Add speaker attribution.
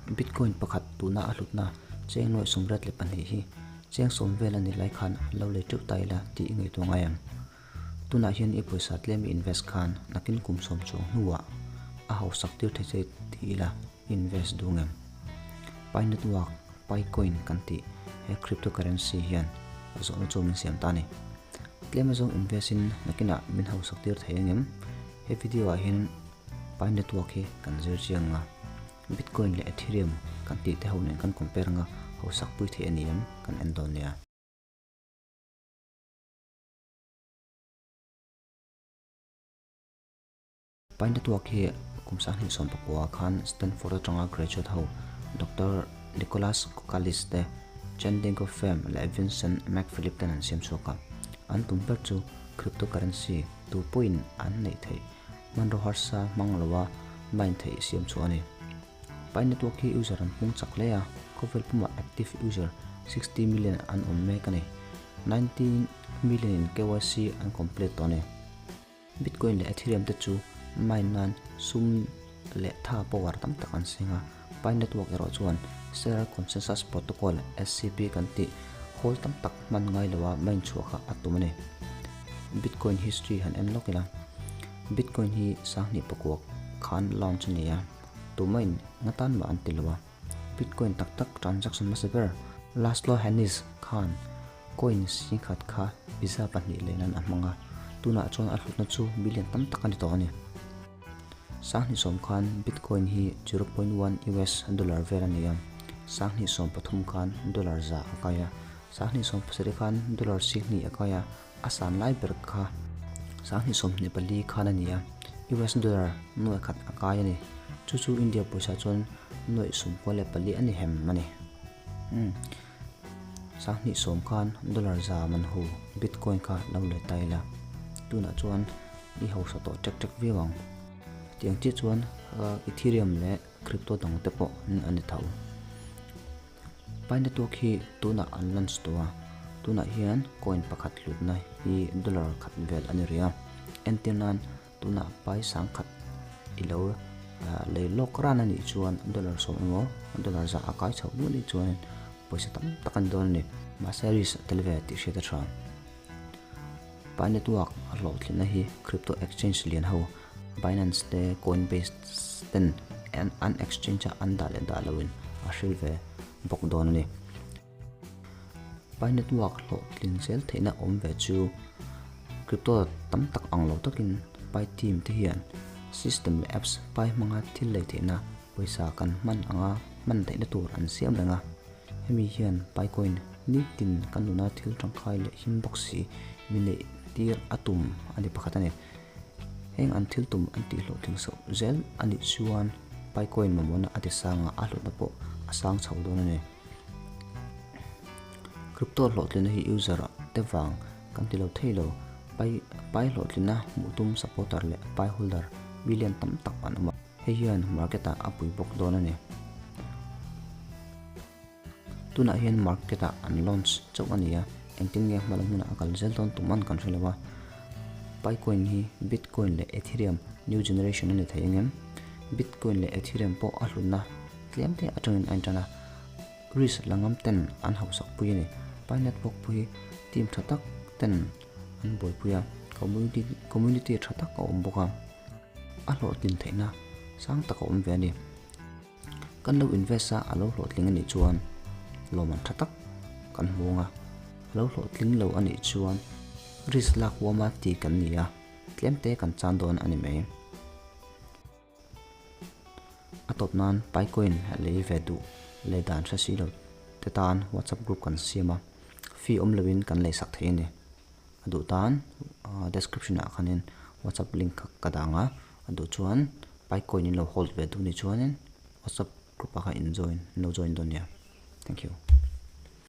Speaker 1: Bitcoin pakhat tuna a hlutna cheng nuaih 82 hi cheng 10 vel ani lai khan lo lei teuh ta ila tih i ngaihtuah ngai ang. Tunah hian i pawisa tlem i invest khan nakin kum 10 chuang hnuah a hausak tir thei che ti ila invest duh ngem. Pi Network, Pi Coin kan tih he cryptocurrency hian zawhna chu min siam ta a ni. Tlem azawng invest in nakinah min hausak tir thei angem? He video ah hian Pi Network hi kan zir chiang anga Bitcoin leh Ethereum kan tih te ho nen kan compare anga hausak pui thei a ni em kan en dawn nia. Pi Network hi kum 2019 khan Stanford atanga graduate ho Doctor Nicholas Kokkalis te, Changdingo Pham leh Vincent McPhillip ten an siam chhuak a. An tum ber chu cryptocurrency tu pawhin an neih theih hmanraw harsa hmang loa mine theih siam chhuah a ni. Pi Network hi user an pung chak hle a, khawvel pumah active user 60 million an awm mek a ni. 19 million in KYC an complete tawh a ni. Bitcoin leh Ethereum te chu mine nan sum leh tha power tam tak an seng a, Pi Network erawh chuan Stellar Consensus Protocol, SCP, kan tih hawl tam tak hman ngai loa mine chhuah kha a tum a ni. Bitcoin history han en lawk ila, Bitcoin hi 2009 khan launch a ni a, tumahin nga tan mah an ti lo a. Bitcoin tak tak transaction hmasa ber Laszlo Hanyecz khan coin singkhat kha pizza pahnih leh nan a hmang a, tunah chuan a hlutna chu million tam tak a ni tawh a ni. 2010 khan Bitcoin hi 0.1 US dollar vel a ni a, 2013 khan dollar za a kai a, 2017 khan dollar 20 a kai a, a san lai ber kha 2024 khan a ni a, US dollar nuaih khat a kai a ni. Chu chu India pawisa chuan nuaih 94 a ni hem a ni. Umm. 2010 khan dollar za man hu Bitcoin kha lo let ta ila. Tunah chuan i hausa tawh ṭek ṭek viau ang. Tiang chiah chuan Ethereum leh crypto dang te pawh a ni tho. Pi Network hi tunah an launch tawh a, tunah hian coin pakhat hlutna hi dollar khat vel a ni rih a. Entir nan tunah pi 1000 i lo lei lawk ran a nih chuan dollar 10 emaw dollar za a kai chho duh a nih chuan pawisa tam tak a ni dawn a ni. Mahse risk a tel ve tih hriat a tha. Pi Network a hlawhtlinna hi crypto exchange lian ho Binance te Coinbase ten an exchange a an dah leh dah loin a hril ve bawk dawn a ni. Pi Network hlawhtlin zel theihna awm ve chu crypto tam tak ang lo takin Pi team te hian system leh apps Pi hmanga thil lei theihna pawisa kan hman anga hman theihna tur an siam reng a. Hemi hian Pi coin nitin kan nuna thil tangkai leh him bawk si mi neih tir a tum a ni pakhat a ni. Heng an thil tum an tih hlawhtling sauh zel a nih chuan Pi coin mamawhna a ti sang a, a hlawhna pawh a sang chho dawn a ni. Crypto hlawhtlinna hi user te vang kan ti lo thei lo. Pi Pi hlawhtlinna hmuh tum supporter leh Pi holder million tam tak an awm a. Hei hian market ah a pui bawk dawn a ni. Tunah hian market ah an launch chauh a ni a, engtin nge hma lam hunah a kal zel dawn tum an kan hre lo a. Pi coin hi Bitcoin leh Ethereum new generation a ni thei engem? Bitcoin leh Ethereum pawh a hlutna tlem te atangin a intan a, risk la ngam ten an hausak pui a ni. Pi network pawh hi team tha tak ten an buaipui a, community community tha tak a awm bawk a, a hlawhtlin theihna sang tak a awm ve a ni. Kan lo invest a, a lo hlawhtling a nih chuan lawmman tha tak kan hmu ang a, a lo hlawhtling lo a nih chuan risk lak huama ti kan ni a, tlem te kan chan dawn a ni mai. A tawp nan Pi coin lei ve duh leh dan hre si lo te tan WhatsApp group kan siam a, fee awm loin kan lei sak thei a ni. A duh tan description ah khanin WhatsApp link kha ka dang a, a duh chuan Pi coin in lo hold ve duh ni chuanin WhatsApp group ah khan in join in lo join dawn nia. Thank you.